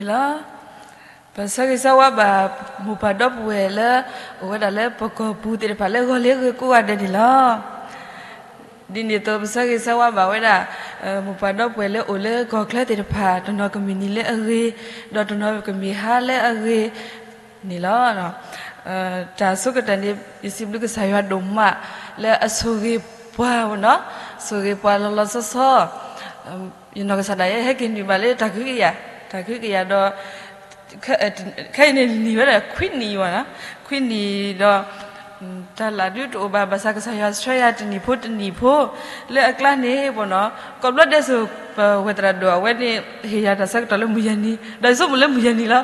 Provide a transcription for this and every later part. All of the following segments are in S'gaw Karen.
လီၤ. ပဆၢဂ့ၤဆၢဝါဘၣ် မိၢ်ပၢ်ဒီပုၢ်ဝဲၢ်လၢ အိၣ်ဝဲဒၣ်လၢပကီၢ်ပူၤသ့ၣ်တဖၣ်လၢဂီၤလၢအဂ့ၤကိးဂၤဒဲးန့ၣ်လီၤ. ဒ်န့ၣ်အသိး ပဆၢဂ့ၤဆၢဝါဘၣ်ဝဲဒၣ် မိၢ်ပၢ်ဒီပုၢ်ဝဲၢ်လၢအိၣ်လၢကီၢ်ချၢသ့ၣ်တဖၣ် တနီၤကမ့ၢ်နံၤလၢအဂ့ၤ ဒီးတနီၤကမ့ၢ်ဟါလၢအဂ့ၤန့ၣ်လီၤ. တၢ်ဆိကတၢၢ်န့ၣ် ယစံးဘျုးကစၢ်ယွၤဒိၣ်မး လၢအဆိၣ်ဂ့ၤပှၤနီၤ, ဆိၣ်ဂ့ၤပှၤလီၤလီၤဆီဆီ ယနီၢ်ကစၢ်ဒၣ်ယဲ ဟဲက့ၤနုာ်ဘၣ်လၢတၢ်ကဟုကယာ်, တၢ်ကဟုကယာ်ဒီး ခဲအံၤန့ၣ်နံၣ်ဝဲဒၣ်ခွံနံၣ်အံၤဘၣ်နီၤ, ခွံနံၣ်ဒီး တၢ်လၢဒုးတအိၣ်ဘၣ် ဘၣ်ဆၣ်ကစၢ်ယွၤဆှၢယၤတနံၣ်ဖိတနံၣ်ဖိ လၢအကျါန့ၣ်ပနီၤ, ကိးဘျီဒဲးစိၤ ပဝဲၢ်သရၣ်ဒိၣ်အဝဲန့ၣ် ဟ့ၣ်ယၤတၢ်ဆၢကတီၢ်လၢမုၢ်ယဲၢ်နံၤ ဒီးယဆိကမိၣ်လၢမုၢ်ယဲၢ်နံၤလီၤ.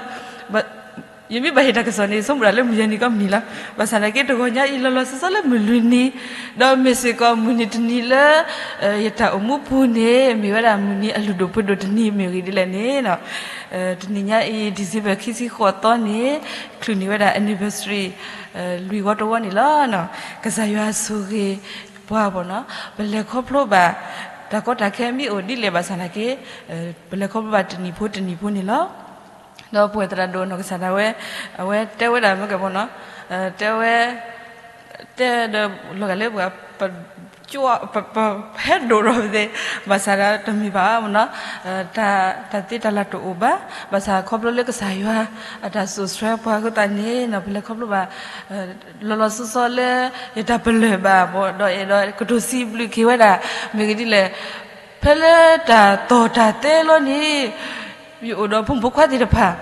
ယမ့ၢ်ဘၣ်ဟ့ၣ်တၢ်ကစီၣ်န့ၣ် ယဆိကမိၣ်ဒၣ်လၢမုၢ်ယဲၢ်နံၤကီးမုၢ်နံၤလီၤ. ဘၣ်ဆၣ်သနာ်က့ တဂီၤညါအံၤ လီၤလီၤဆီဆီလၢမုၢ်လွံၢ်နံၤ, ဒီးမ့ၢ်စ့ၢ်ကီးမုၢ်နံၤတနံၤလၢ ယတၢ်အိၣ်မူပူၤန့ၣ် မ့ၢ်ဝဲဒၣ်မုၢ်နံၤအလုၢ်ဒိၣ်ပှ့ၤဒိၣ်တနံၤ မ့ၢ်ဂ့ၢ်ဒ်လဲၣ်န့ၣ် တနံၤညါအံၤ December ခံဆံဃိးသီန့ၣ် ချုးန့ၢ်ဝဲဒၣ် anniversary လွံၢ်ဝီတဝီန့ၣ်လီၤ. ကစၢ်ယွၤဆိၣ်ဂ့ၤပှၤပနီၤ, ပလဲၤခီဖျိဘၣ် တၢ်ကီတၢ်ခဲမ့ၢ်အိၣ်ဒ်လဲၣ်ဘၣ်ဆၣ်သနာ်က့ ပလဲၤခီဖျိဘၣ်တနံၣ်ဖိတနံၣ်ဖိန့ၣ်လီၤ. ဒီးပဝဲၢ်သရၣ်ဒိၣ်နီၢ်ကစၢ်ဒၣ်ဝဲ အဝဲတဲဝဲဒၣ်မ့ၢ်ကဲပနီၤ, တဲဝဲ တဲဒီးလီၤဂာ်လၢပှၤ ပ ပဟဲဒိၣ်ဒီးပသ့ၣ် ဘၣ်ဆၣ်ဒီးတမ့ၢ်ဘၣ်နီၤ, တၢ်သ့တၢ်လၢ်တအိၣ်ဘၣ်, ဘၣ်ဆၣ်ခီဖျိလၢကစၢ်ယွၤ အတၢ်စိာ်ဆှၢပှၤအဃိသတးန့ၣ်နီၤ ပလဲၤခီဖျိဘၣ် လီၤလီၤဆီဆီလၢ ယတၢ်ပလၢၢ်ဘၣ်ဘၣ်ဒီး အဲၣ်ဒိးကတိၤစံးဘျုးက့ၤဝဲဒၣ် မ့ၢ်ဂ့ၢ်ဒ်လဲၣ် ဖဲလၢတၢ်တီၢ်တၢ်တဲလီၤန့ၣ် ယအိၣ်ဒီးဖိမုၣ်ဖိခွါသ့ၣ်တဖၣ်,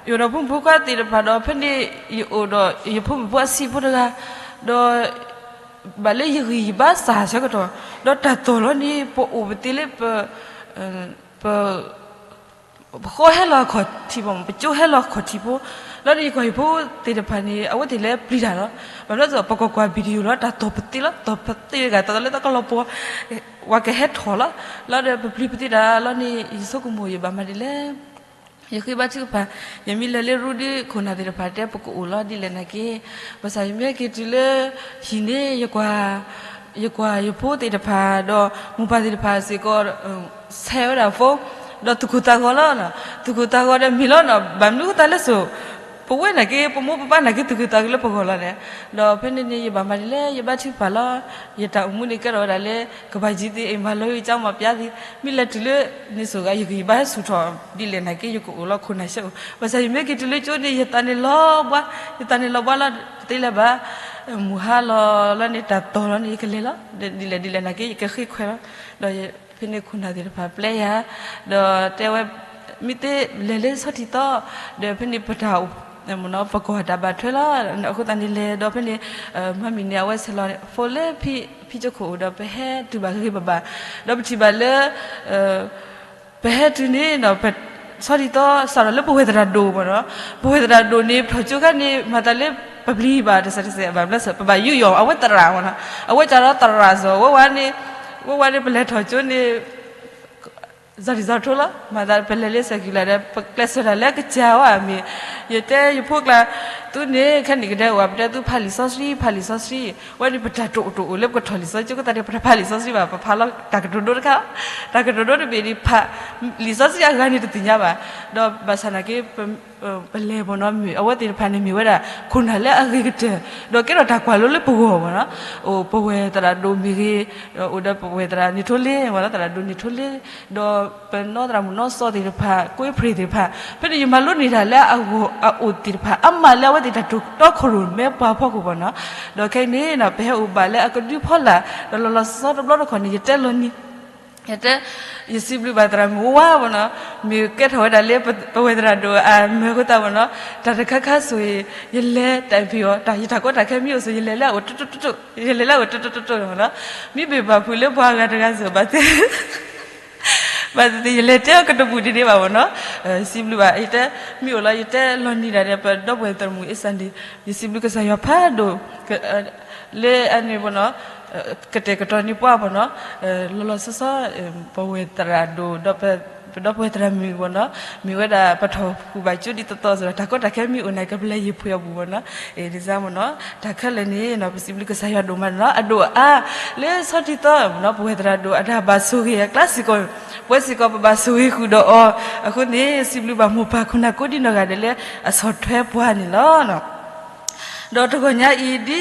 ယအိၣ်ဒီးဖိမုၣ်ဖိခွါသ့ၣ်တဖၣ်ဒီး ဖဲန့ၣ် ယအိၣ်ဒီးယဖိမုၣ်ဖိအဆံးဖိတဂၤ, ဒီး ဘၣ်လၢယဂံၢ်ယဘါစၢ်ဆၢကတီၢ်, ဒီးတၢ်တီၢ်လီၤန့ၣ် ပအိၣ်ပသ့လၢပ ပ ပဃီဟဲလီၤအခီၣ်ထံးဘၣ်, ပကၠိဟဲလီၤအခီၣ်ထံးဖိ, လီၤန့ၣ် ယကွၢ်ယဖိသ့ၣ်တဖၣ်န့ၣ် အဝဲသ့ၣ်လၢပျံၤတၢ်လီၤ. ဘၣ်မနုၤအသိး ပကကွၢ်ကွၢ် video လီၤ တၢ်တီၢ်ပသ့လီၤ, တီၢ်ပသ့ဂၤတၢ်လၢတၢ်ကလီၤပှီၤ, ဝဲကဟဲထီၣ်လီၤ. လီၤဒီးပပျံၤပသ့တၢ်လီၤန့ၣ် ယဆိကမိၣ်ယဘၣ်မၤဒ်လဲၣ် ယဃ့ဘါထုကဖၣ်, ယမ့ၢ်လဲၤလၢရူဒုခိၣ်နၢ်သ့ၣ်တဖၣ်တဲပကအိၣ်လီၤဒ်လဲၣ်နာ်က့, ဘၣ်ဆၣ်ယမ့ၢ်ဟဲက့ၤတုၤလၢဟံၣ်န့ၣ် ယကွၢ် ယကွၢ်ယဖိသ့ၣ်တဖၣ်ဒီး မိၢ်ပၢ်သ့ၣ်တဖၣ်စ့ၢ်ကီး ဆဲးဝဲဒၣ် phone ဒီးသူၣ်ကိၢ်သးဂီၤလီၤ. သူၣ်ကိၢ်သးဂီၤဒီးမ့ၢ်လီၤနီၤ, ဘၣ်မနုၤအဃိသတးလဲၣ်စိၤ ပဝဲနာ်က့ ပမိၢ်ပပၢ်နာ်က့ သူၣ်ကိၢ်သးဂီၤလၢပဂီၢ်လီၤန့ၣ်, ဒီးဖဲန့ၣ်န့ၣ် ယဘၣ်မၤဒ်လဲၣ် ယဘါထုကဖၣ်လီၤ. ယတၢ်အိၣ်မူန့ၣ်ကဲထီၣ်ဝဲဒၣ်လၢ ကဘၣ်ယံၤသ့ၣ် မၤလီၤယကၠီမၤပျါသ့ၣ်, မ့ၢ်လဲၤတုၤလၢန့ၣ်စိၤဂၤ ယဂံၢ်ယဘါဟဲဆူၣ်ထီၣ်ဒ်လဲၣ်နာ်က့ ယကအိၣ်လီၤခိၣ်နၢ်ဆဲးအိၣ်, ဘၣ်ဆၣ်ယမ့ၢ်က့ၤတုၤလၢကၠိန့ၣ် ယသးန့ၣ်လီၤဘှါ, ယသးန့ၣ်လီၤဘှါလီၤ တသ့လၢၤဘၣ်, မုၢ်ဟါလီၤလီၤန့ၣ် တၢ်တီၢ်လီၤန့ၣ် ယကလဲၤလီၤ, ဒ်လဲၣ်ဒ်လဲၣ်နာ်က့ ယကဃ့ခွဲးလီၤ, ဒီးဖဲန့ၣ်ခိၣ်နၢ်သ့ၣ်တဖၣ်ပျဲယၤ, ဒီးတဲဝဲ မ့ၢ်သ့လဲၤလၢဆီထံသီ, ဒီးဖဲန့ၣ်ပတၢ် ပကီၢ်တၢ်ဘၣ်ထွဲလီၤ, အဃိသတးန့ၣ်လဲၤဒီးဖဲန့ၣ် မၤမံၤန့ၣ် အဝဲဆဲးလီၤ phone လၢဖံကၠိခိၣ်အိၣ်ဒီး ပဟဲတုၤဘၣ်ဂ့ၤဂ့ၤဘၣ်ဘၣ်, ဒီးပထံၣ်ဘၣ်လၢ ပဟဲတုၤန့ၣ် ဆီထံသီစးထီၣ်လၢပဝဲၢ်သရၣ်ဒိၣ်မ့ၢ်နီၤ, ပဝဲၢ်သရၣ်ဒိၣ်န့ၣ် ပထီၣ်ကၠိခါန့ၣ် မၤသးလၢပပျံၤဘၣ် တစဲးတစဲး ဘၣ်မနုၤစ့ၢ် ပဘၣ်ယူးယီၣ် အဝဲသရၣ်မ့ၢ်နီၤ, အဝဲစးထီၣ်သရၣ်စီၤ ဝဲဝဲန့ၣ်, ဝဲဝဲန့ၣ် ပလဲၤထီၣ်ကၠိန့ၣ် စးထီၣ်စးထီၣ်လီၤ, မၤသးပလဲၤလၢ circular ဒီး ပကျဲးစၢးတၢ်လၢကစၢ်ဝဲမ့ၢ်, ယတဲယဖိကျါ, သုန့ၣ် ခဲန့ၣ်ကဒဲအိၣ် ပတဲသုဖးလံာ်စီဆှံ ဖးလံာ်စီဆှံ, ဝဲန့ၣ်ပတၢ်တအိၣ်တအိၣ်လၢပကထီၣ်လံာ်စီဆှံ ကသးန့ၣ် ပတဖးလံာ်စီဆှံဘၣ် ပဖးလီၤတၢ်ကတိၤဒိတခါ, တၢ်ကတိၤဒိတဘ့ၣ်န့ၣ် ဖးလံာ်စီဆှံအဂၤန့ၣ်တသ့ၣ်ညါဘၣ်, ဒီးဘၣ်ဆၣ်နာ်က့ ပလဲၤမ့ၢ်နီၤ မ့ၢ်အဝဲသ့ၣ်တဖၣ်န့ၣ်မ့ၢ်ဝဲဒၣ် ခိၣ်နၢ်လၢအဂ့ၤကတၢၢ်, ဒီးကဲထီၣ်တၢ်ကွၢ်လိလၢပဂီၢ်မ့ၢ်နီၤ, အိၣ်ပဝဲၢ်သရၣ်ဒိၣ်မ့ၢ်ဂ့ၤ, အိၣ်ဒီးပဝဲၢ်သရၣ်န့ၣ်ထိလ့မ့ၢ်နီၤ သရၣ်ဒိၣ်န့ၣ်ထိလ့, ဒီးပနီၢ်သရၣ်မုၣ်နီၢ်စီၤသ့ၣ်တဖၣ် ကွ့ဖရံးသ့ၣ်တဖၣ်, ဖဲန့ၣ်ယမၤလိန့ၢ်တၢ်လၢအဂီၢ်အအိၣ်သ့ၣ်တဖၣ် အါမးလၢအဝဲသ့ၣ်တၢ်တိာ်တီခိၣ်ရိၣ်မဲပှၤဖီခိၣ်မ့ၢ်နီၤ, ဒီးခဲအံၤန့ၣ် ပဟဲအိၣ်ဘၣ်လၢအကဒုဖီလာ် ဒီးလီၤလီၤဆီဆီတဘျီတခီၣ်န့ၣ် ယတဲလီၤနံၤ ယတဲ, ယစံးဘျုးဘၣ်သရၣ်မုၣ်ဝါဝါမ့ၢ်နီၤ, မ့ၢ်ကဲထီၣ်ဝဲဒၣ်လၢပဝဲၢ်သရၣ်ဒိၣ်အမၢအဃိသတးမ့ၢ်နီၤ, တၢ်တခါခါဆိၣ်ဂ့ၤ ယလဲၤတၢ်ဖံးအီၤ တၢ်ယတၢ်ကီတၢ်ခဲမ့ၢ်အိၣ်ဆိၣ် ယလဲၤလၢအအိၣ်တိတိတိတိ, ယလဲၤလၢအအိၣ်တိတိတိတိမ့ၢ်နီၤ, မ့ၢ်ဘၣ်ပှၤဖုးလၢပှၤဂၤတဂၤဆိၣ်ဘၣ်သ့ ဘၣ်သ့ၣ်သ့ၣ် ယလဲၤတဲအီၤကတဘူၣ်ဒံးဒံးဘၣ်မ့ၢ်နီၤ, စံးဘျုးဘၣ် ယတဲ, မ့ၢ်အိၣ်လီၤ ယတဲလီၤနံၤဒၣ်ဒီး ပဒီပုၢ်ဝဲၢ်သရၣ်မုၣ်အ့စၣ်ဒံး, ယစံးဘျုးကစၢ်ယွၤဖးဒိၣ် လၢအန့ၣ်မ့ၢ်နီၤ, ကတဲာ်ကတီၤန့ၢ်ပှၤမ့ၢ်နီၤ, လီၤလီၤဆီဆီ ပဝဲၢ်သရၣ်ဒိၣ် ဒီးပ ပဒီပုၢ်ဝဲၢ်သရၣ်မုၣ်မ့ၢ်နီၤ, မ့ၢ်ဝဲဒၣ်ပထီၣ်ဃုာ်ဘၣ်ကၠိဒ်သိးသိးစ့ၢ်ကီး တၢ်ကီတၢ်ခဲမ့ၢ်အိၣ်န့ၣ် ကပျဲယံၤဖှံအပူၤမ့ၢ်နီၤ, ဒ်န့ၣ်မ့ၢ်နီၤ, တၢ်ခဲလၢာ်န့ၣ်နီၤ ပစံးဘျုးကစၢ်ယွၤဒိၣ်မးနီၤ, အဒိၣ်အါ, လၢဆီဒ်သိးနီၤ ပုၢ်ဝဲၢ်သရၣ်ဒိၣ်အတၢ်ဘၣ်ဆိၣ်ဂ့ၤအကျါစ့ၢ်ကီး, ပဝဲစ့ၢ်ကီးပဘၣ်ဆိၣ်ဂ့ၤဃုာ်ဒီးအီၤ, အဃိန့ၣ် စံးဘျုးဘၣ်မိၢ်ပၢ်ခိၣ်နၢ်ကိးဒံနီၢ်ဂၤဒဲးလၢအဆီၣ်ထွဲပှၤန့ၣ်လီၤ. ဒီးတဂီၤညါအံၤ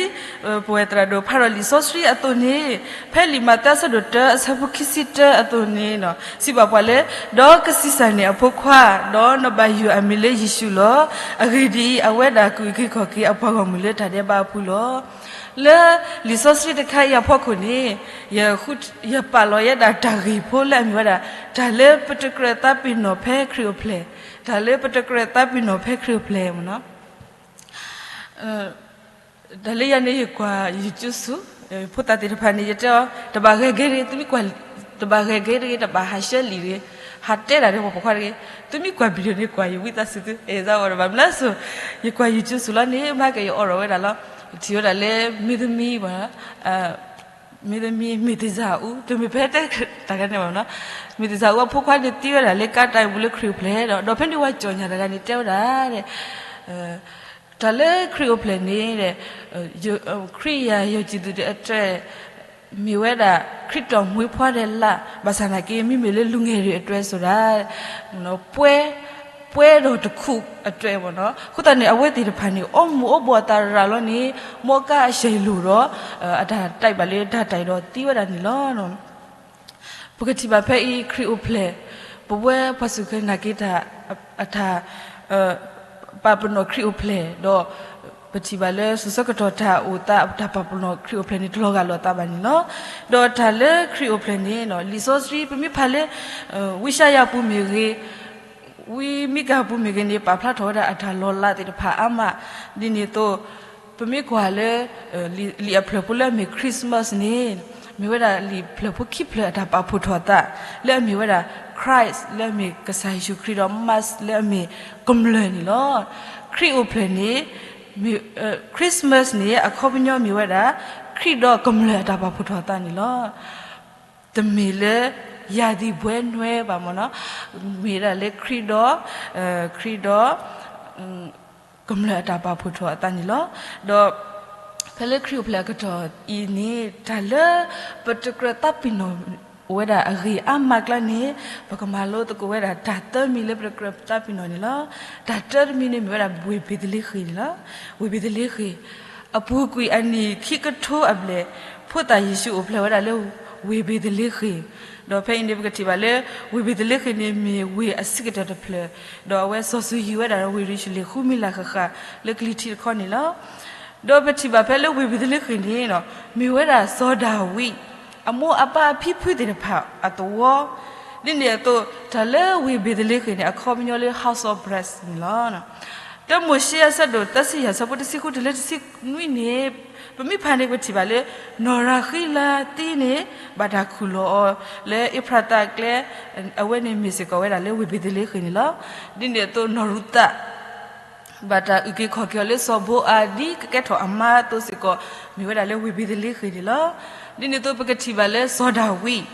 ဒ် ပုၢ်ဝဲၢ်သရၣ်ဒိၣ်ဖးထီၣ်လံာ်စီဆှံအသိးန့ၣ်, ဖဲလံာ်မးသဲအဆၢဒိၣ်တၢအဆၢဖိခံဆံတၢအသိးန့ၣ်နီၤ စံးဘၣ်ပှၤလၢ, ဒီးကဆံးစၢ်န့ၢ်အဖိခွါ, ဒီးနဘၣ်ယုၢ်အမံၤလၢယ့ၣ်ၡူးလီၤ. အဂ့ၢ်ဒ်အံၤ, အဝဲဒၣ်ကအုၣ်က့ၤခီၣ်က့ၤအပှၤဂီၢ်မုၢ်လၢတၢ်ဒဲးဘးအပူၤလီၤ. လၢလံာ်စီဆှံတခါအံၤအဖီခိၣ်န့ၣ်, ယပာ်လီၤယဲဒၣ်တၢ်ဂ့ၢ်ဖိလၢအမ့ၢ်ဝဲဒၣ်, တၢ်လၢပတကြၢးသးပ့ၤနီၣ်ဖဲခရံာ်အိၣ်ဖျဲၣ်, တၢ်လၢပတကြၢးသးပ့ၤနီၣ်ဖဲခရံာ်အိၣ်ဖျဲၣ်မ့ၢ်နီၤ. တၢ်လၢယၤန့ၣ် ယကွၢ် YouTube, ဖိသၣ်သ့ၣ်တဖၣ်န့ၣ် ယတဲအီၤ တဘၣ်ဂဲၤဂ့ၤတဂ့ၤ, သုမ့ၢ်ကွၢ်, တဘၣ်ဂဲၤဂ့ၤတဂ့ၤ, တဘၣ်ဟးဆှဲလံာ်တဂ့ၤ, ဟးတဲဒၣ်ဒီးပိာ်ခွါတဂ့ၤ, သုမ့ၢ်ကွၢ် video န့ၣ် ကွၢ်ယဝံသးစူၤသု, အဲၣ်ဒိးဝဲတဘၣ်မနုၤလဲၣ်, ယကွၢ် YouTube လီၤန့ၣ် မ့ၢ်ကယအီၣ်ရီၣ်ဝဲဒၣ်လီၤ, ယထံၣ်ဝဲဒၣ်လၢ မင်းသမီး, မင်းသမီး မ့ၢ်သ့ၣ်စၢ်အူ, တမ့ၢ်ဖဲတဲတၢ်ဂၤန့ၣ်ဘၣ်နီၤ, မ့ၢ်သ့ၣ်စၢ်အူအဖိခွါန့ၣ်သံဝဲဒၣ်လၢကါတၢ်အပူၤလၢခရံာ်အိၣ်ဖျဲၣ်ဒီး, ဒီးဖဲန့ၣ်ဝဲကၠီၣ်ညါတဂၤန့ၣ်တဲဝဲဒၣ် တၢ်လၢခရံာ်အိၣ်ဖျဲၣ်န့ၣ်, ခရံာ်ယၤယီၢ်ကံၢ်သူးတအဲၣ်, မ့ၢ်ဝဲဒၣ် ခရံာ်တီၢ်မှံဖှိၣ်ဒဲးလၢ်, ဘၣ်ဆၣ်သနာ်က့ မ့မ့ၢ်လၢလူၤငယ်တွေအတွက် ဆိုတာ, ပှဲၤ, ပှဲၤဒီးတခူးအတွက်မ့ၢ်နီၤ, အဃိသတးန့ၣ် အဝဲသ့ၣ်တဖၣ်န့ၣ် အိၣ်မူအိၣ်ဘှီၣ်အသးရၤလီၤန့ၣ်, မ့ၢ်ကါအဆဲးလိာ်ဒီး, အတၢ်တဲဘၣ်လၢတၢ်တၢ်အံၤဒီးသံဝဲဒၣ်န့ၣ်လီၤ. ပကထံၣ်ဘၣ်ဖဲအံၤခရံာ်အိၣ်ဖျဲၣ်, ပဝဲပှၤစူၢ်က့ၤနာ်က့ၤတၢ်, အတၢ်, ပာ်ပနီၣ်ခရံာ်အိၣ်ဖျဲၣ်ဒီး, ပထံၣ်ဘၣ်လၢစိၤဆၢကတီၢ်တၢ်အိၣ်သး တၢ်ပာ်ပနီၣ်ခရံာ်အိၣ်ဖျဲၣ်န့ၣ် တလီၤဂာ်လိာ်သးဘၣ်န့ၣ်လီၤ. ဒီးတၢ်လၢခရံာ်အိၣ်ဖျဲၣ်န့ၣ် လံာ်စီဆှံ ပမ့ၢ်ဖးလၢ ဝံယၡါယၤပူၤမ့ၢ်ဂ့ၤ, ဝံမံကၤပူၤမ့ၢ်ဂ့ၤန့ၣ် ပာ်ဖျါထီၣ်ဝဲဒၣ်အတၢ်လီၤလးသ့ၣ်တဖၣ်အါမး, ဒ်န့ၣ်အသိး ပမ့ၢ်ကွၢ်လၢ လံာ်အဖျၢၣ်ဖိလၢအမ့ၢ် Christmas န့ၣ်, မ့ၢ်ဝဲဒၣ်လံာ်ဖျၢၣ်ဖိခံဖျၢၣ်အတၢ်ပာ်ဖှိၣ်ထီၣ်အသး လၢအမ့ၢ်ဝဲဒၣ် Christ လၢအမ့ၢ်ကစၢ်ယ့ၣ်ၡူးခရံာ်ဒီး Mass လၢအမ့ၢ်ကမျၢၢ်န့ၣ်လီၤ. ခရံာ်အိၣ်ဖျဲၣ်န့ၣ်, Christmas န့ၣ် အခီပညီမ့ၢ်ဝဲဒၣ် ခရံာ်ဒီးကမျၢၢ်အတၢ်ပာ်ဖှိၣ်ထီၣ်အသးန့ၣ်လီၤ. တမ့ၢ်လၢ ယၤသံၣ်ဘှဲနွဲဘၣ်မ့ၢ်နီၤ, မ့ၢ်ဒၣ်လၢခရံာ်ဒီး, ခရံာ်ဒီး ကမျၢၢ်အတၢ်ပာ်ဖှိၣ်ထီၣ်အသးန့ၣ်လီၤ. ဒီး ဖဲလၢခရံာ်အိၣ်ဖျဲၣ်အကတီၢ်အံၤန့ၣ် တၢ်လၢပတကြၢးသးပ့ၤနီၣ်ဝဲဒၣ်အဂ့ၢ်အါမးကျါန့ၣ်, ပကမၤလိသကိးဝဲဒၣ်တၢ်သၢမံၤလၢပတကြၢးသးပ့ၤနီၣ်န့ၣ်လီၤ. တၢ်တၢတမံၤန့ၣ် မ့ၢ်ဝဲဒၣ်ဝ့ၢ်ဘ့းသလ့ဃ့ၣ်န့ၣ်လီၤ. ဝ့ၢ်ဘ့းသလ့ဃ့ၣ်, အပူၤကွံာ်အနံၣ်ခံကထိအဘျဲၣ်, ဖိသၣ်ယ့ၣ်ၡူးအိၣ်ဖျဲၣ်ဝဲဒၣ်လၢဝ့ၢ်ဘ့းသလ့ဃ့ၣ်, ဒီးဖဲအံၤန့ၣ် ပကထံၣ်ဘၣ်လၢ ဝ့ၢ်ဘ့းသလ့ဃ့ၣ်န့ၣ် မ့ၢ်ဝ့ၢ်အဆံးကတၢၢ်တဖျၢၣ်, ဒီးအဝဲစီၤစုၤယံၤဝဲဒၣ်ဝ့ၢ်ယရူၤၡလ့ၣ် ဃုမံၤလၢ်ဃၣ်ဃၣ် လၢကလံၤထံးတခီန့ၣ်လီၤ. ဒီးပထံၣ်ဘၣ်ဖဲလၢဝ့ၢ်ဘ့းသလ့ဃ့ၣ်န့ၣ်, မ့ၢ်ဝဲဒၣ်စီၤဒၤဝံး အမိၢ်အပၢ်အဖံဖုသ့ၣ်တဖၣ်အသဝီ, ဒ်န့ၣ်အသိး တၢ်လၢဝ့ၢ်ဘ့းသလ့ဃ့ၣ်န့ၣ် အခီပညီလၢ House of Bread န့ၣ်လီၤ. တၢမိၤၡ့အဆၢဒိၣ်သၢဆံယဲၢ် အဆၢဖိတဆံဃုတုၤလၢတဆံနွံန့ၣ်, ပမ့ၢ်ဖးန့ၣ် ပထံၣ်ဘၣ်လၢ နီၢ်ရၤဃံလၤသံန့ၣ် ဘၣ်တၢ်ခူၣ်လီၤအီၤလၢအ့ဖြးသးကျဲ, အဝဲန့ၣ်မ့ၢ်စ့ၢ်ကီးဝဲဒၣ်လၢဝ့ၢ်ဘ့းသလ့ဃ့ၣ်န့ၣ်လီၤ. ဒ်န့ၣ်အသိး နီၢ်ရူၤသး ဘၣ်တၢ်အုၣ်က့ၤခီၣ်က့ၤအီၤလၢစီၤဘိအၤ ဒ်ကကဲထီၣ်အမါအသိးစ့ၢ်ကီး မ့ၢ်ဝဲဒၣ်လၢဝ့ၢ်ဘ့းသလ့ဃ့ၣ်န့ၣ်လီၤ. ဒ်န့ၣ်အသိး ပကထံၣ်ဘၣ်လၢစီၤဒၤဝံး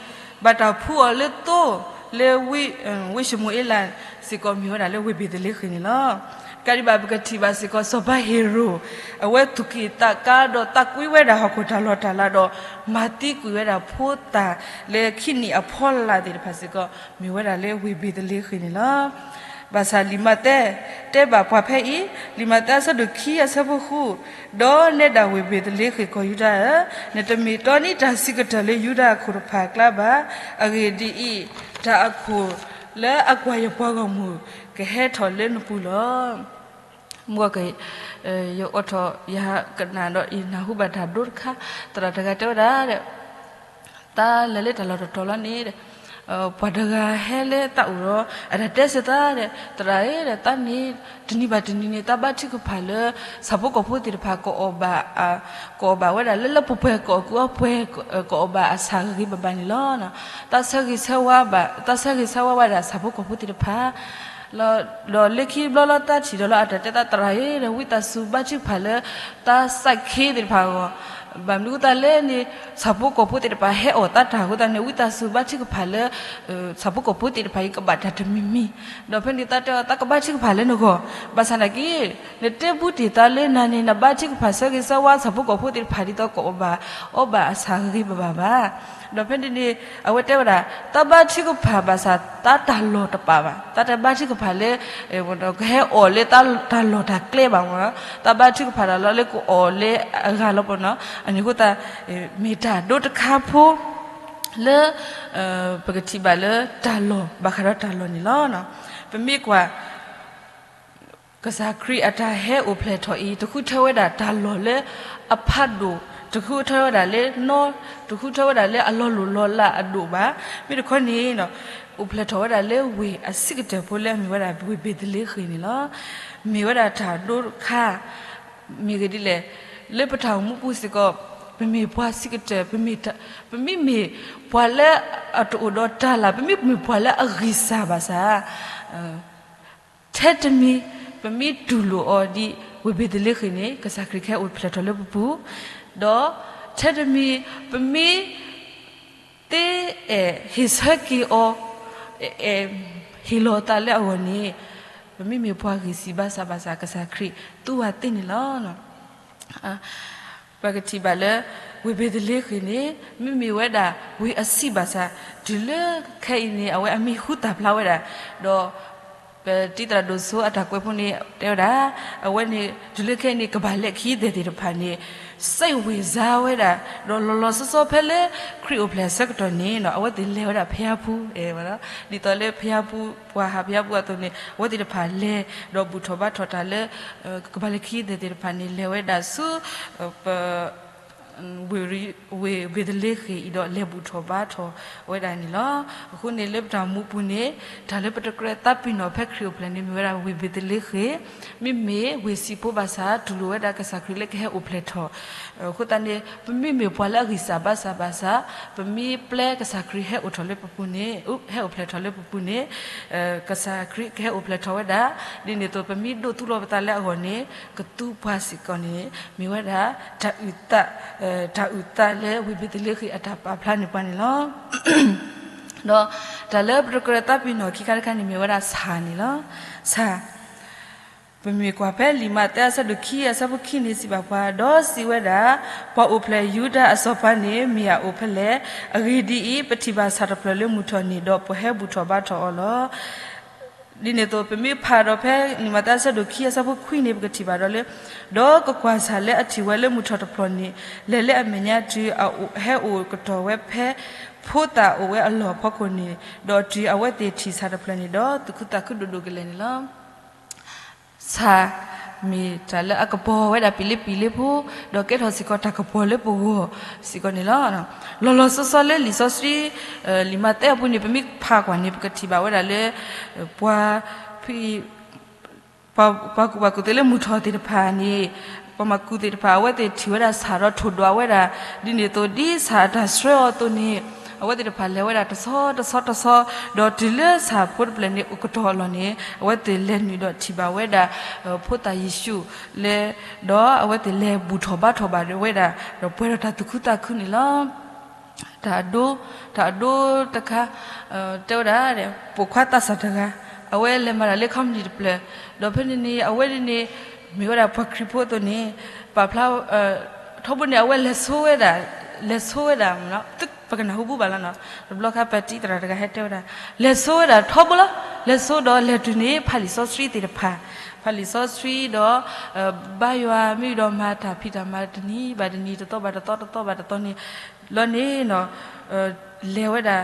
ဘၣ်တၢ်ဖှူအီၤလၢသိလၢ ဝ့ၢ်ၡမူၤအ့လးစ့ၢ်ကီး မ့ၢ်ဝဲဒၣ်လၢဝ့ၢ်ဘ့းသလ့ဃ့ၣ်န့ၣ်လီၤ. ကဒံးဘၣ် ပကထံၣ်ဘၣ်စ့ၢ်ကီး စီၤပၤဟ့ၤရိာ် အဝဲသူၣ်က့ၣ်သးကါဒီးသးကွံဝဲဒၣ်ဟီၣ်ခိၣ်တၢ်လီၢ်တၢ်လၤဒီး မၤသံကွံာ်ဝဲဒၣ်ဖိသၣ်လၢခံနံၣ်အဖီလာ်သ့ၣ်တဖၣ်စ့ၢ်ကီး မ့ၢ်ဝဲဒၣ်လၢဝ့ၢ်ဘ့းသလ့ဃ့ၣ်န့ၣ်လီၤ. ဘၣ်ဆၣ်လံာ်မးသဲ တဲဘၣ်ပှၤဖဲအံၤ, လံာ်မးသဲအဆၢဒိၣ်ခံအဆၢဖိဃု, ဒီးနဲဒၣ်ဝ့ၢ်ဘ့းသလ့ဃ့ၣ်ကီၢ်ယူဒၤဧၢ, နတမ့ၢ်တီန့ၢ်တၢ်ဆံးကတၢၢ်လၢယူဒၤအခိၣ်တဖၣ်အကျါဘၣ်. အဂ့ၢ်ဒ်အံၤ, တၢ်အခိၣ်လၢအကွၢ်ယပှၤဂီၢ်မုၢ်ကဟဲထီၣ်လၢနပူၤလီၤ. မ့ၢ် ယအိးထီၣ်ယကနၣ်ဒီး ယနၢ်ဟူဘၣ်တၢ်ဒိတခါ, သရၣ်တဂၤတဲဝဲဒၣ်, သးလဲၤလၢတၢ်လီၢ်တတီၤလီၤန့ၣ်, ပှၤတဂၤဟဲလၢသးအိၣ်ဒီး အတၢ်တဲစၢၤသးဒီး, သရၣ်ဧၢ, သးန့ၣ် တနံၤဘၣ်တနံၤန့ၣ် သးဘါထုကဖၣ်လၢ ဆၣ်ဖိကီၢ်ဖိသ့ၣ်တဖၣ် ကအီၣ်ဘၣ်ဝဲဒၣ်လၢ လၢပှဲၤပှဲၤကအီၣ်ကူအီၣ်ပှဲၤ ကအီၣ်ဘၣ်အဆၣ်ဂ့ၤဂ့ၤဘၣ်ဘၣ်န့ၣ်လီၤ. သးဆၢဂ့ၤဆၢဝါဘၣ်, သးဆၢဂ့ၤဆၢဝါဘၣ်ဒၣ်ဆၣ်ဖိကီၢ်ဖိသ့ၣ်တဖၣ် ဒီးလၢခံဘျီလီၤ သးထံၣ်ဒီးလၢအတၢ်တဲသး သရၣ်ဧၢ, ဒီးဝံသးစူၤဘါထုကဖၣ်လၢ သးစးခ့သ့ၣ်တဖၣ်အဂီၢ် ဘၣ်မနုၤအဃိသတးလဲၣ်န့ၣ် ဆၣ်ဖိကီၢ်ဖိသ့ၣ်တဖၣ်ဟဲအီၣ်သးတၢ်အဃိသတးန့ၣ် ဝံသးစူၤဘါထုကဖၣ်လၢ ဆၣ်ဖိကီၢ်ဖိသ့ၣ်တဖၣ်အံၤကဘၣ်တၢ်တမံၤမံၤ, ဒီးဖဲန့ၣ်သးတဲအီၤ သးကဘါထုကဖၣ်လၢနဂီၢ်, ဘၣ်ဆၣ်သနာ်က့ နတဲဘူးတ့ၢ်သးလၢနၤန့ၣ် နဘါထုကဖၣ်ဆၢဂ့ၤဆၢဝါဆၣ်ဖိကီၢ်ဖိသ့ၣ်တဖၣ်ဒ်သိးကအီၣ်ဘၣ်အီဘၣ်အဆၣ်ဂ့ၤဂ့ၤဘၣ်ဘၣ်ဘၣ်. ဒီးဖဲန့ၣ်န့ၣ် အဝဲတဲဝဲဒၣ် သးဘါထုကဖၣ်ဘၣ်ဆၣ် သးတၢ်လီၢ်တပာ်ဘၣ်, သးတဘါထုကဖၣ်လၢ ကဟဲအီၣ်လၢတၢ်လီၢ်တၢ်ကျဲဘၣ်မ့ၢ်နီၤ, သးဘါထုကဖၣ်တၢ်လီၢ်လၢကအီၣ်လၢအဂၤလီၤပနီၤ, အန့ၣ်အဃိသတး မ့ၢ်တၢ်ဒိတခါဖိ လၢ ပကထံၣ်ဘၣ်လၢတၢ်လီၢ် ဘၣ်ဃးဒီးတၢ်လီၢ်န့ၣ်လီၤ. ပမ့ၢ်ကွၢ် ကစၢ်ခရံာ်အတၢ်ဟဲအိၣ်ဖျဲၣ်ထီၣ်အံၤ တဃုထၢဝဲဒၣ်တၢ်လီၢ်လၢအဖးဒိၣ်, တဃုထၢဝဲဒၣ်လၢနီ, တဃုထၢဝဲဒၣ်လၢအလီၤလိၢ်လီၤလးအဒိၣ်ဘၣ်. မ့ၢ်တခီန့ၣ် အိၣ်ဖျဲၣ်ထီၣ်ဝဲဒၣ်လၢဝ့ၢ်အဆံးကတၢၢ်ဖိလၢအမ့ၢ်ဝဲဒၣ်ဝ့ၢ်ဘ့ၤသလ့ဃ့ၣ်န့ၣ်လီၤ. မ့ၢ်ဝဲဒၣ်တၢ်ဒိတခါ မ့ၢ်ဂ့ၢ်ဒ်လဲၣ်, လၢပတၢ်အိၣ်မူပူၤစ့ၢ်ကီး ပမ့ၢ်ပှၤဆံးကတၢၢ်, ပမ့ၢ်မ့ၢ်ပှၤလၢအတအိၣ်ဒီးတၢ်လၢ်, ပမ့ၢ်မ့ၢ်ပှၤလၢအဂံၢ်စၢ်ဘၣ်ဆၣ် ထဲတမံၤ ပမ့ၢ်တူၢ်လိာ်အီၤဒ်ဝ့ၢ်ဘ့ၤသလ့ဃ့ၣ်န့ၣ် ကစၢ်ခရံာ်ကဟဲအိၣ်ဖျဲၣ်ထီၣ်လၢပပူၤ, ဒီးထဲတမံၤ ပမ့ၢ် သ့အဲၣ်ဟ့ၣ်ဆၢက့ၤအီၤ, ဟ့ၣ်လီၤအသးလၢအဂီၢ်န့ၣ် ပမ့ၢ်မ့ၢ်ပှၤဂံၢ်စၢ်ဘါစၢ်ဘၣ်ဆၣ် ကစၢ်ခရံာ်သူဝဲသ့န့ၣ်လီၤ. ပကထံၣ်ဘၣ်လၢ ဝ့ၢ်ဘ့ၤသလ့ဃ့ၣ်န့ၣ် မ့မ့ၢ်ဝဲဒၣ်ဝ့ၢ်အဆံးဘၣ်ဆၣ် တုၤလၢခဲအံၤန့ၣ် အဝဲအမံၤဟူသၣ်ဖျါဝဲဒၣ်, ဒီး ပတံၤသရၣ်ဒိၣ်စိအတၢ်ကွဲးဖိန့ၣ် တဲဝဲဒၣ် အဝဲန့ၣ် တုၤလၢခဲအံၤန့ၣ် ကဘၣ်လဲၤခံသ့ၣ်သ့ၣ်တဖၣ်န့ၣ် စဲးဝ့ၤစါဝဲဒၣ်, ဒီးလီၤလီၤဆီဆီဖဲလၢ ခရံာ်အိၣ်ဖျဲၣ်အဆၢကတီၢ်န့ၣ် အဝဲသ့ၣ်လဲၤဝဲဒၣ်ဖဲအပူၤ, ဒ်သိးလၢဖဲအပူၤ ပှၤဟးဖဲအပူၤအသိးန့ၣ် အဝဲသ့ၣ်တဖၣ်လဲၤ ဒီးဘူၣ်ထီၣ်ဘါထီၣ်တၢ်လၢ ကဘၣ်လဲၤခံသ့ၣ်သ့ၣ်တဖၣ်န့ၣ် လဲၤဝဲဒၣ်ဆူ ပ ဝ့ၢ်ဘ့ၤသလ့ဃ့ၣ်အံၤဒီး လဲၤဘူၣ်ထီၣ်ဘါထီၣ်ဝဲဒၣ်န့ၣ်လီၤ. အဃိန့ၣ်လၢပတၢ်မူပူၤန့ၣ် တၢ်လၢပတကြၢးသးပ့ၤနီၣ်ဖဲခရံာ်အိၣ်ဖျဲၣ်န့ၣ် မ့ၢ်ဝဲဒၣ်ဝ့ၢ်ဘ့ၤသလ့ဃ့ၣ်, မ့မ့ၢ်ဝ့ၢ်ဆံးဖိဘၣ်ဆၣ် တူၢ်လိာ်ဝဲဒၣ်ကစၢ်ခရံာ်လၢကဟဲအိၣ်ဖျဲၣ်ထီၣ်, အဃိသတးန့ၣ် ပမ့မ့ၢ်ပှၤလၢအဂံၢ်စၢ်ဘါစၢ်ဘၣ်ဆၣ် ပမ့ၢ်ပျဲကစၢ်ခရံာ်ဟဲအိၣ်ထီၣ်လၢပပူၤန့ၣ် ဟဲအိၣ်ဖျဲၣ်ထီၣ်လၢပပူၤန့ၣ် ကစၢ်ခရံာ်ကဟဲအိၣ်ဖျဲၣ်ထီၣ်ဝဲဒၣ်, ဒ်န့ၣ်အသိး ပမ့ၢ်ဒိးသူလီၤပသးလၢအဂီၢ်န့ၣ် ကသူပှၤစ့ၢ်ကီးန့ၣ် မ့ၢ်ဝဲဒၣ် တၢ်အုၣ်သး, တၢ်အုၣ်သးလၢဝ့ၢ်ဘ့ၤသလ့ဃ့ၣ်အတၢ်ပာ်ဖျါန့ၢ်ပှၤန့ၣ်လီၤ. ဒီးတၢ်လၢပတကြၢးသးပ့ၤနီၣ်ခံခါတခါန့ၣ် မ့ၢ်ဝဲဒၣ်ဆၣ်န့ၣ်လီၤ. ဆၣ်, ပမ့ၢ်ကွၢ်ဖဲလံာ်မးသဲအဆၢဒိၣ်ခံအဆၢဖိခံန့ၣ် စံးဘၣ်ပှၤ, ဒီးစံးဝဲဒၣ်, ပှၤအိၣ်ဖျဲၣ်ယူဒၤအစီၤပၤန့ၣ် မ့ၢ်အအိၣ်ဖဲလဲၣ်. အဂ့ၢ်ဒ်အံၤ, ပထံၣ်ဘၣ်ဆၣ်တဖျၢၣ်လၢမုၢ်ထီၣ်န့ၣ်, ဒီးပဟဲဘူၣ်ထီၣ်ဘါထီၣ်အီၤလီၤ. ဒ်န့ၣ်အသိး ပမ့ၢ်ဖးဒီးဖဲလံာ်မးသဲအဆၢဒိၣ်ခံအဆၢဖိခွံန့ၣ် ပကထံၣ်ဘၣ်ဒီးလၢ, ဒီးကကွၢ်ဆၣ်လၢအထံၣ်ဝဲလၢမုၢ်ထီၣ်တဖျၢၣ်န့ၣ်, လဲၤလၢအမဲာ်ညါတုၤအဟဲအိၣ်ကတီၢ်ဝဲဖဲ ဖိသၣ်အိၣ်ဝဲအလီၢ်အဖီခိၣ်န့ၣ်, ဒီးတုၤအဝဲသ့ၣ်ထံၣ်ဆၣ်တဖျၢၣ်န့ၣ်ဒီး သူၣ်ခုသးခုဒိၣ်ဒိၣ်ကလဲာ်န့ၣ်လီၤ. ဆၣ်မ့ၢ်တၢ်လၢအကပီၤဝဲဒၣ်ပံာ်လ့ပံာ်လ့ဖိ, ဒီးကဲထီၣ်စ့ၢ်ကီးတၢ်ကပီၤလၢပဂီၢ်စ့ၢ်ကီးန့ၣ်လီၤ. လီၤလီၤဆီဆီလၢလံာ်စီဆှံ, လံာ်မးသဲအပူၤန့ၣ် ပမ့ၢ်ဖးကွၢ်န့ၣ် ပကထံၣ်ဘၣ်ဝဲဒၣ်လၢ ပှၤဖံ ပှၤကူၣ်ဘၣ်ကူၣ်သ့လၢမုၢ်ထီၣ်သ့ၣ်တဖၣ်န့ၣ်, ပှၤမၤကူၣ်သ့ၣ်တဖၣ် အဝဲသ့ၣ်ထံၣ်ဝဲဒၣ်ဆၣ်ဒီးထိၣ်ဒွးဝဲဒၣ်, ဒ်န့ၣ်အသိးဒ်ဆၣ်အတၢ်ဆှၢအီၤအသိးန့ၣ်, အဝဲသ့ၣ်တဖၣ်လဲၤဝဲဒၣ်တဆီတဆီတဆီ, ဒီးတုၤလၢဆၣ်ဖိတဖျၢၣ်န့ၣ်အိၣ်ကတီၢ်အလီၢ်န့ၣ် အဝဲသ့ၣ်လဲၤနုာ်ဒီးထံၣ်ဘၣ်ဝဲဒၣ် ဖိသၣ်ယ့ၣ်ၡူးလၢ, ဒီးအဝဲသ့ၣ်လဲၤဘူၣ်ထီၣ်ဘါထီၣ်ဘၣ်ဝဲဒၣ်, ဒီးပှဲၤဒီးတၢ်သူၣ်ခုသးခုန့ၣ်လီၤ. တၢ်အဒိ, တၢ်အဒိတခါ, တဲဝဲဒၣ်, ပိာ်ခွါသးစၢ်တဂၤ, အဝဲလဲၤမၤတၢ်လၢခီပနံၣ်တဖျၢၣ်, ဒီးဖဲန့ၣ်န့ၣ် အဝဲန့ၣ်န့ၣ်, မ့ၢ်ဝဲဒၣ်ပှၤခရံာ်ဖိအသိးန့ၣ်, ပာ်ဖျါ, ထီဘိန့ၣ် အဝဲလဲၤဆိဝဲဒၣ်, လဲၤဆိဝဲဒၣ်, ပကနၢ်ဟူဘူဘၣ်လီၤနီၤ, တဘျီခါပတံၤသရၣ်တဂၤဟဲတဲဝဲဒၣ်, လဲၤဆိဝဲဒၣ်ထီဘိလီၤ, လဲၤဆိဒီးလဲၤတုၤန့ၣ် ဖးလံာ်စီဆှံသ့ၣ်တဖၣ်, ဖးလံာ်စီဆှံဒီး ဘါယွၤမ့ၢ်ဒီးမၤတၢ်ဖံးတၢ်မၤတနံၤဘၣ်တနံၤ တသီဘၣ်တသီ တသီဘၣ်တသီန့ၣ်, လီၤန့ၣ်, လဲၤဝဲဒၣ်,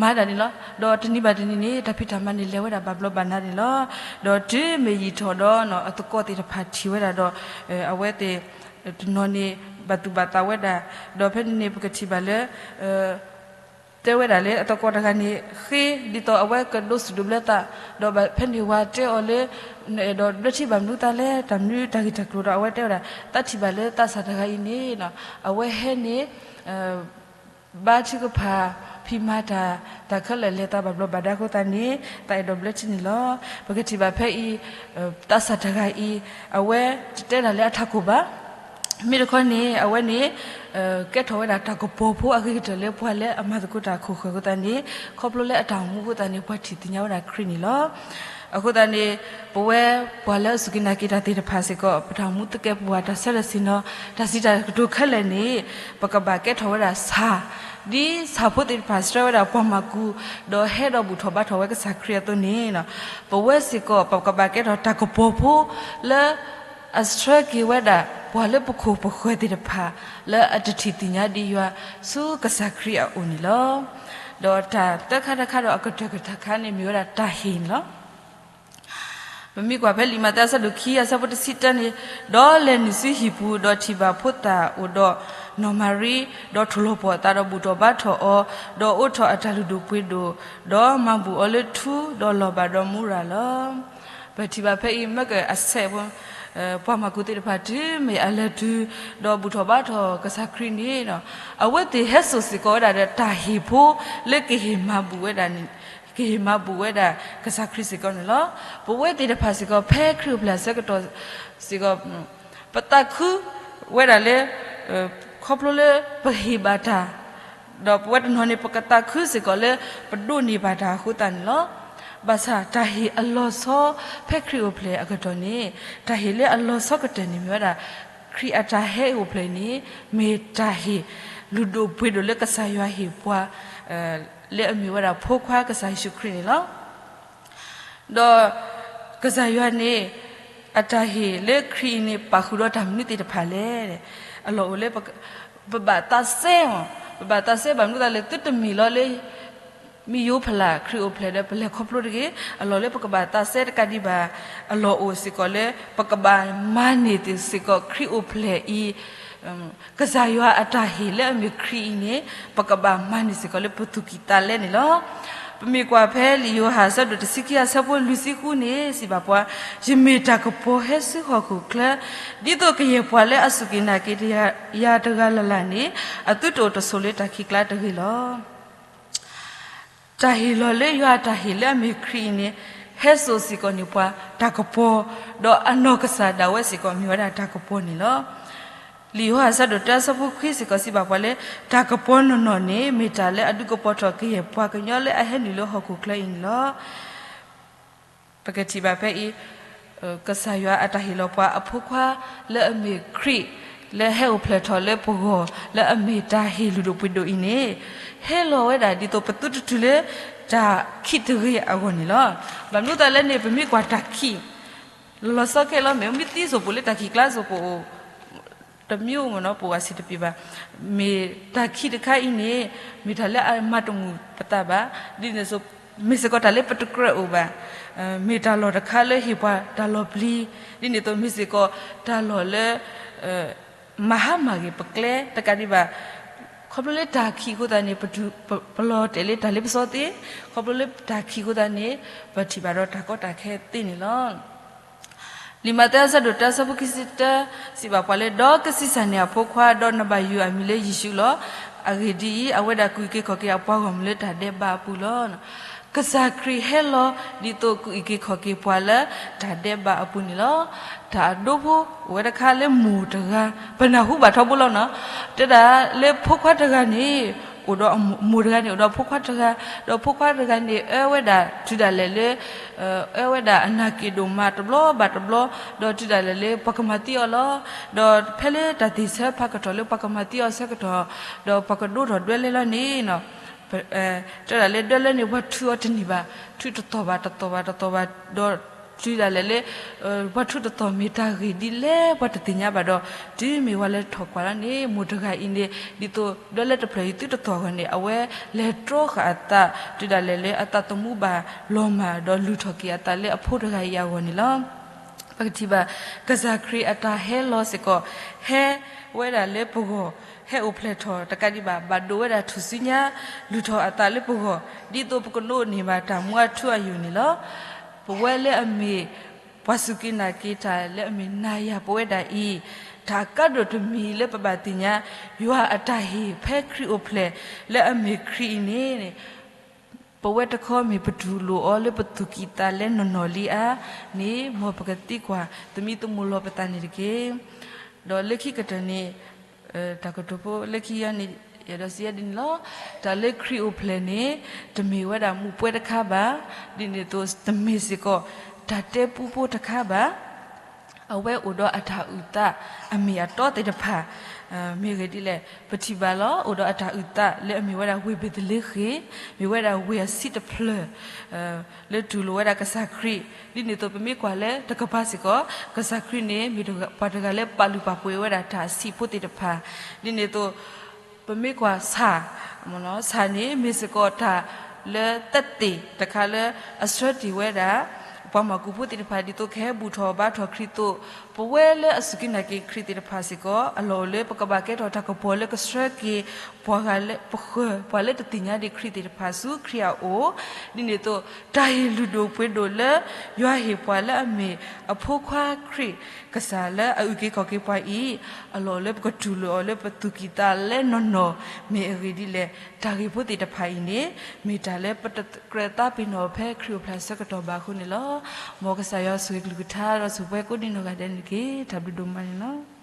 မၤဒၣ်န့ၣ်လီၤ. ဒီးတနံၤဘၣ်တနံၤန့ၣ် တၢ်ဖံးတၢ်မၤန့ၣ် လဲၤဝဲဒၣ်ဘၣ်ဘျီးဘၣ်နၤန့ၣ်လီၤ. ဒီးတုၤမ့ၢ်ယံာ်ထီၣ်ဒီး အသကိးသ့ၣ်တဖၣ်ထံၣ်ဝဲဒၣ်ဒီး, အဝဲသ့ၣ်တနီၤန့ၣ် ဘၣ်သူၣ်ဘၣ်သးဝဲဒၣ်, ဒီးဖဲန့ၣ်န့ၣ် ပကထံၣ်ဘၣ်လၢ တဲဝဲဒၣ်လၢအသကိးတဂၤန့ၣ် ဃ့ဒ်သိးအဝဲကဒိးစူၣ်ဒိးဘျၢသး, ဒီးဖဲန့ၣ်ဝၤတဲအီၤလၢ နအဲၣ်ဒိးဘျၢထံဘၣ်မနုၤသးလဲၣ်, တၢ်မနုၤတၢ်ဂ့ၢ်တၢ်ကျိၤဒီး အဝဲတဲဝဲဒၣ်, သးထံၣ်ဘၣ်လၢသးစၢ်တဂၤအံၤန့ၣ် အဝဲဟဲန့ၣ် ဘါထုကဖၣ် ဖံးမၤတၢ် တၢ်ခဲလၢာ်လဲၤသးဘၣ်ဘျီးဘၣ်ဒါအဃိသတးန့ၣ် သးအဲၣ်ဒိးဘျၢထံန့ၣ်လီၤ. ပကထံၣ်ဘၣ်ဖဲအံၤ သးစၢ်တဂၤအံၤ အဝဲတတဲတၢ်လၢအထးခိၣ်ဘၣ်. မ့ၢ်တခီန့ၣ် အဝဲန့ၣ် ကဲထီၣ်ဝဲဒၣ်တၢ်ကပီၤဖိအဂ့ၤကတၢၢ်လၢပှၤလၢအမၤသကိးတၢ်ခိၣ်ဃၢၤအဃိသတးန့ၣ် ခီဖျိလၢအတၢ်အိၣ်မူအဃိသတးန့ၣ် ပှၤထံၣ်သ့ၣ်ညါဝဲဒၣ်ခရံာ်န့ၣ်လီၤ. အဃိသတးန့ၣ် ပဝဲပှၤလၢအစူၢ်က့ၤနာ်က့ၤတၢ်သ့ၣ်တဖၣ်စ့ၢ်ကီး ပတၢ်အိၣ်မူသကဲးပဝး တၢ်ဆၢထၢၣ်ဆ့ၣ်နီၤ တၢ်စံးတၢ်ကတိၤခဲလၢာ်န့ၣ် ပကဘၣ်ကဲထီၣ်ဝဲဒၣ်ဆၣ် ဒ်ဆၣ်ဖိသ့ၣ်တဖၣ်ဆှၢဝဲဒၣ်ပှၤမၤကူ ဒီးဟဲဒီးဘူၣ်ထီၣ်ဘါထီၣ်ဝဲကစၢ်ခရံာ်အသိးန့ၣ် ပဝဲစ့ၢ်ကီး ပကဘၣ်ကဲထီၣ်တၢ်ကပီၤဖိလၢ အဆှၢက့ၤဝဲဒၣ် ပှၤလၢပခိၣ်ပဃၢၤသ့ၣ်တဖၣ် လၢအတထံၣ်သ့ၣ်ညါဒံးယွၤ ဆူကစၢ်ခရံာ်အအိၣ်န့ၣ်လီၤ. ဒီးတၢ်သၢခါတခါဒီးအကတၢၢ်ကတၢၢ်ခါန့ၣ် မ့ၢ်ဝဲဒၣ်တၢ်ဟ့ၣ်န့ၣ်လီၤ. ပမ့ၢ်ကွၢ်ဖဲလံာ်မးသဲအဆၢဒိၣ်ခံ အဆၢဖိတဆံတၢန့ၣ်, ဒီးလဲၤနုာ်ဆူဟံၣ်ပူၤ, ဒီးထံၣ်ဘၣ်ဖိသၣ်အိၣ်ဒီးနီၢ်မၤရံ, ဒီးထိၣ်လီၤပှီၢ်အသး, ဒီးဘူၣ်ထီၣ်ဘါထီၣ်အီၤ, ဒီးအိးထီၣ်အတၢ်လုၢ်ဒိၣ်ပှ့ၤဒိၣ်, ဒီးမၤဘူၣ်အီၤလၢထူ, ဒီးလီၤဘၣ်ဒီးမူရၤလီၤ. ပထံၣ်ဘၣ်ဖဲအံၤ မ့ၢ်ကအဆဲးဖိ ပှၤမၤကူသ့ၣ်တဖၣ် တုၤမ့ၢ်အလဲၤတုၤ ဒီးဘူၣ်ထီၣ်ဘါထီၣ်ကစၢ်ခရံာ်န့ၣ်, အဝဲသ့ၣ်ဟဲစိာ်စ့ၢ်ကီးဝဲဒၣ်ဒီးတၢ်ဟ့ၣ်ဖိလၢကဟ့ၣ်မၤဘူၣ်ဝဲဒၣ်န့ၣ်, ကဟ့ၣ်မၤဘူၣ်ဝဲဒၣ်ကစၢ်ခရံာ်စ့ၢ်ကီးန့ၣ်လီၤ. ပဝဲသ့ၣ်တဖၣ်စ့ၢ်ကီး ဖဲခရံာ်အိၣ်ဖျဲၣ်အဆၢကတီၢ်စ့ၢ်ကီး ပသးခုဝဲဒၣ်လၢ ခီဖျိလၢပဟ့ၣ်ဘၣ်တၢ် ဒီးပဝဲတနီၤန့ၣ် ပကသးခုစ့ၢ်ကီးလၢ ပဒိးန့ၢ်ဘၣ်တၢ်အဃိသတးန့ၣ်လီၤ. ဘၣ်ဆၣ်တၢ်ဟ့ၣ်အလီၤဆီ ဖဲခရံာ်အိၣ်ဖျဲၣ်အကတီၢ်န့ၣ်, တၢ်ဟ့ၣ်လၢအလီၤဆီကတၢၢ်န့ၣ်မ့ၢ်ဝဲဒၣ် ခရံာ်အတၢ်ဟဲအိၣ်ဖျဲၣ်န့ၣ် မ့ၢ်တၢ်ဟ့ၣ်လုၢ်ဒိၣ်ပှ့ၤဒိၣ်လၢကစၢ်ယွၤဟ့ၣ်ပှၤ လၢအမ့ၢ်ဝဲဒၣ်ဖိခွါကစၢ်ယ့ၣ်ၡူးခရံာ်န့ၣ်လီၤ. ဒီးကစၢ်ယွၤန့ၣ် အတၢ်ဟ့ၣ်လၢခရံာ်အံၤန့ၣ် ပာ်ဃုာ်ဒီးတၢ်မနုၤသ့ၣ်တဖၣ်လဲၣ်. အလီၢ်အိၣ်လၢ ပဘၣ်သးစဲ, ပဘၣ်သးစဲဘၣ်မနုၤသးလဲၣ်, သုတမ့ၢ်လီၤလၢ မ့ၢ်ယိဖးလၢ် ခရံာ်အိၣ်ဖျဲၣ်ဒီး ပလဲၤခီဖျိတဂ့ၤ. အလီၢ်လၢပကဘၣ်သးစဲတကးဒံးဘၣ်, အလီၢ်အိၣ်စ့ၢ်ကီးလၢ ပကဘၣ်မၤန့ၢ်စ့ၢ်ကီးခရံာ်အိၣ်ဖျဲၣ်အံၤ ကစၢ်ယွၤအတၢ်ဟ့ၣ်လၢအမ့ၢ်ခရံာ်အံၤန့ၣ် ပကဘၣ်မၤန့ၢ်စ့ၢ်ကီးလၢပသူၣ်ကံၢ်သးလဲန့ၣ်လီၤ. ပမ့ၢ်ကွၢ်ဖဲလံာ်ယိၤဟၣ်အဆၢဒိၣ်တဆံခံ အဆၢဖိလွံၢ်ဆံဃုန့ၣ် စံးဘၣ်ပှၤ, ယမ့ၢ်တၢ်ကပီၤဟဲဆူဟီၣ်ခိၣ်ချၢ, ဒ်သိးကယဲၢ်ပှၤလၢအစူၢ်က့ၤနာ်က့ၤယၤတဂၤလၢ်လၢ်န့ၣ် အသုတအိၣ်တဆိးလၢတၢ်ခံးကျါတဂ့ၤလီၤ. တၢ်ဟ့ၣ်လီၤလၢယွၤအတၢ်ဟ့ၣ်လၢအမ့ၢ်ခရံာ်အံၤန့ၣ် ဟဲစိာ်စ့ၢ်ကီးန့ၢ်ပှၤတၢ်ကပီၤ, ဒီးအနီၢ်ကစၢ်ဒၣ်ဝဲစ့ၢ်ကီးမ့ၢ်ဝဲဒၣ်တၢ်ကပီၤန့ၣ်လီၤ. လံာ်ယိၤဟၣ်အဆၢဒိၣ်တၢ အဆၢဖိခွံစ့ၢ်ကီးစံးဘၣ်ပှၤလၢ တၢ်ကပီၤနီၢ်နီၢ်န့ၣ် မ့ၢ်တၢ်လၢအဒုးကပီၤထီၣ်ကယဲၢ်ပှၤကညီလၢအဟဲနုာ်လၢဟီၣ်ခိၣ်ချၢအံၤန့ၣ်လီၤ. ပကထံၣ်ဘၣ်ဖဲအံၤ ကစၢ်ယွၤအတၢ်ဟ့ၣ်လီၤပှၤအဖိခွါလၢအမ့ၢ်ခရံာ် လၢဟဲအိၣ်ဖျဲၣ်ထီၣ်လၢပဂီၢ် လၢအမ့ၢ်တၢ်ဟ့ၣ်လုၢ်ဒိၣ်ပှ့ၤဒိၣ်အံၤန့ၣ် ဟဲလီၤဝဲဒၣ်ဒ်သိးပသုတတုၤလၢတၢ်ခံးတဂ့ၤအဂီၢ်န့ၣ်လီၤ. ဘၣ်မနုၤသးလဲၣ်န့ၣ် ပမ့ၢ်ကွၢ်တၢ်ခံး လီၤလီၤဆီဆီခဲလီၤ မ့ၢ်မ့ၢ်သံစိၣ်ပူၤလၢတၢ်ခံးကျါစိၣ်ပူၤ တမံၤမ့ၢ်နီၤ ပဝဲစံးတပ့ၤဘၣ်. မ့ၢ်တၢ်ခံးတခါအံၤန့ၣ် မ့ၢ်တၢ်လၢအမၤတမုာ်ပသးဘၣ်. ဒ်န့ၣ်အသိး မ့ၢ်စ့ၢ်ကီးတၢ်လၢပတကြၢးအိၣ်ဘၣ်. မ့ၢ်တၢ်လီၢ်တခါလၢဟ့ၣ်ပှၤတၢ်လီၤပျံၤ, ဒ်န့ၣ်အသိး မ့ၢ်စ့ၢ်ကီးတၢ်လီၢ်လၢ မၤဟါမၢ်ဂ့ၤပကျဲတကးဒံးဘၣ်. ခီဖျိလၢတၢ်ခံးအဃိသတးန့ၣ် ပတုၤ ပလီၤတဲာ်လၢတၢ်လ့ပစီသ့, ခီဖျိလၢတၢ်ခံးအဃိသတးန့ၣ် ပထံၣ်ဘၣ်ဒီးတၢ်ကီတၢ်ခဲသ့န့ၣ်လီၤ. လံာ်မးသဲအဆၢဒိၣ်တၢ အဆၢဖိခံဆံတၢ စံးဘၣ်ပှၤလၢ ဒီးကဆံးစၢ်န့ၢ်အဖိခွါ, ဒီးနဘၣ်ယုၢ်အမံၤလၢယ့ၣ်ၡူးလီၤ. အဂ့ၢ်ဒ်အံၤ, အဝဲဒၣ်ကအုၣ်က့ၤခီၣ်က့ၤအပှၤဂီၢ်မုၢ်လၢတၢ်ဒဲးဘးအပူၤလီၤ. ကစၢ်ခရံာ်ဟဲလီၤ ဒ်သိးကအုၣ်က့ၤခီၣ်က့ၤပှၤလၢတၢ်ဒဲးဘးအပူၤန့ၣ်လီၤ. တၢ်အဒိဖိအိၣ်ဝဲတခါလၢမိၢ်တဂၤ, ပနၢ်ဟူဘၣ်ထီဘိလီၤနီၤ. တဲဒၣ်လၢဖိခွါတဂၤန့ၣ် အိၣ်ဒီးအမိၢ်, မိၢ်တဂၤန့ၣ် အိၣ်ဒီးဖိခွါတဂၤ, ဒီးဖိခွါတဂၤန့ၣ် အၢဝဲဒၣ်တုၤဒၣ်လဲာ်လၢ အၢဝဲဒၣ်အနၢ်က့ၤဒိၣ်မးတဘျီဘၣ်တဘျီ, ဒီးတုၤဒၣ်လဲာ်လၢပှၤကမၤသံအီၤလီၤ. ဒီးဖဲလၢတၢ်သ့ၣ်ဆၢဖးကတီၢ်လၢပှၤကမၤသံအီၤဆၢကတီၢ်, ဒီးပှၤကဒိထီၣ်ဒွဲလဲလီၤန့ၣ်နီၤ တဲဒၣ်လၢဒွဲလဲန့ၣ် ပှၤထုးအီၤတန့ၢ်ဘၣ်, ထုးတသီၣ်ဘၣ်တသီၣ်ဘၣ်တသီၣ်ဘၣ်, ဒီးတုၤဒၣ်လဲာ်လၢ ပှၤထုးတသီၣ်မ့ၢ်တၢ်ဂ့ၢ်ဒ်လဲၣ် ပှၤတသ့ၣ်ညါဘၣ်ဒီး တုၤမ့ၢ်ဝဲလဲၤထီၣ်ကွၢ်လီၤန့ၣ် မိၢ်တဂၤအံၤန့ၣ် ဒ်သိးဒွဲလဲတဖျၢၣ်အံၤသုတသီၣ်အဂီၢ်န့ၣ် အဝဲလဲၤတြီဃာ်အသး တုၤဒၣ်လဲာ်လၢအသးသမူဘၣ်လီၤမၢ် ဒီးလုၢ်ထီၣ်က့ၤအသးလၢအဖိတဂၤအံၤအဂီၢ်န့ၣ်လီၤ. ပကထံၣ်ဘၣ် ကစၢ်ခရံာ်အတၢ်ဟဲလီၤစ့ၢ်ကီး ဟဲဝဲဒၣ်လၢပဂီၢ်, ဟဲအိၣ်ဖျဲၣ်ထီၣ်တကးဒံးဘၣ် ဘၣ်ဒိဝဲဒၣ်ထူၣ်စုညါ လုၢ်ထီၣ်အသးလၢပဂီၢ် ဒ်သိးပကဒိးန့ၢ်ဘၣ်တၢ်မူအထူအယိာ်န့ၣ်လီၤ. ပဝဲလၢအမ့ၢ် ပှၤစူၢ်က့ၤနာ်က့ၤတၢ်လၢအမ့ၢ်နၤယၤပဝဲဒၣ်အံၤ, တၢ်အကါဒိၣ်တမံၤလၢပဘၣ်သ့ၣ်ညါ ယွၤအတၢ်ဟ့ၣ်ဖဲခရံာ်အိၣ်ဖျဲၣ်လၢအမ့ၢ်ခရံာ်အံၤန့ၣ် ပဝဲတခီမ့ၢ်ပတူၢ်လိာ်အီၤလၢပသူၣ်ကံၢ်သးလဲနီၢ်နီၢ်လံဧါန့ၣ် မ်ပကသံကွၢ်သမံသမိးလီၤပသးန့ၣ်တက့ၢ်. ဒီးလၢခံကတၢၢ်န့ၣ်, တၢ်ကတိၤဖိလၢခံအံၤန့ၣ် ယအဲၣ်ဒိးစံးဒ်န့ၣ်လီၤ. တၢ်လၢခရံာ်အိၣ်ဖျဲၣ်န့ၣ် တမ့ၢ်ဝဲဒၣ်မူးပွဲတခါဘၣ်. ဒ်န့ၣ်အသိးတမ့ၢ်စ့ၢ်ကီး တၢ်တဲပူဖိတခါဘၣ်. အဝဲအိၣ်ဒီးအတၢ်အုၣ်သးအမ့ၢ်အတီသ့ၣ်တဖၣ် မ့ၢ်ဂ့ၢ်ဒ်လဲၣ် ပထံၣ်ဘၣ်လီၤ. အိၣ်ဒီးအတၢ်အုၣ်သးလၢအမ့ၢ်ဝဲဒၣ်ဝ့ၢ်ဘ့းသလ့ဃ့ၣ်, မ့ၢ်ဝဲဒၣ်ဝ့ၢ်အဆံးတဖျၢၣ် လၢတူၢ်လိာ်ဝဲဒၣ်ကစၢ်ခရံာ်. ဒ်န့ၣ်အသိးပမ့ၢ်ကွၢ်လၢတကပၤစ့ၢ်ကီး ကစၢ်ခရံာ်န့ၣ် မ့ၢ်ပှၤတဂၤလၢပာ်လုၢ်ပာ်ပှ့ၤဝဲဒၣ်တၢ်အဆံးဖိသ့ၣ်တဖၣ်. ဒ်န့ၣ်အသိး ပမ့ၢ်ကွၢ်ဆၣ်, ဆၣ်န့ၣ် မ့ၢ်စ့ၢ်ကီးတၢ်လၢသက်သေတခါလၢအဆှၢတ့ၢ်ဝဲဒၣ် ပှၤမၤကူးဖိသ့ၣ်တဖၣ် ဒ်သိးကဟဲဘူၣ်ထီၣ်ဘါထီၣ်ခရံာ်အသိး, ပဝဲလၢအစူၢ်က့ၤနာ်က့ၤခရံာ်သ့ၣ်တဖၣ်စ့ၢ်ကီး အလီၢ်အိၣ်လၢပကဘၣ်ကဲထီၣ်တၢ်ကပီၤလၢကဆှၢက့ၤ ပဃၢၤပှၤလၢတသ့ၣ်ညါဒံးခရံာ်သ့ၣ်တဖၣ်ဆူခရံာ်အအိၣ်. ဒ်န့ၣ်အသိး တၢ်ဟ့ၣ်လုၢ်ဒိၣ်ပှ့ၤဒိၣ်လၢ ယွၤဟ့ၣ်ပှၤလၢအမ့ၢ်အဖိခွါခရံာ် ကစၢ်လၢအအုၣ်က့ၤခီၣ်က့ၤပှၤအံၤ အလီၢ်အိၣ်လၢပကတူၢ်လိာ်အီၤလၢပသူၣ်ကံၢ်သးလဲနီၢ်နီၢ် မ့ၢ်အဂ့ၢ်ဒ်လဲၣ်. တၢ်ဂ့ၢ်ဖိသ့ၣ်တဖၣ်အံၤန့ၣ် မ့ၢ်တၢ်လၢပတကြၢးသးပ့ၤနီၣ်ဖဲခရံာ်အိၣ်ဖျါဆၢကတီၢ်ဘၣ်အဃိန့ၣ်လီၤ. မ်ကစၢ်ယွၤဆိၣ်ဂ့ၤကလုၢ်ကထါဒီးဆိၣ်ပှဲၤကိးဒံနီၢ်ဂၤဒဲးန့ၣ်တက့ၢ်. တၢ်ဘျုးဒိၣ်မးန့ၣ်လီၤ.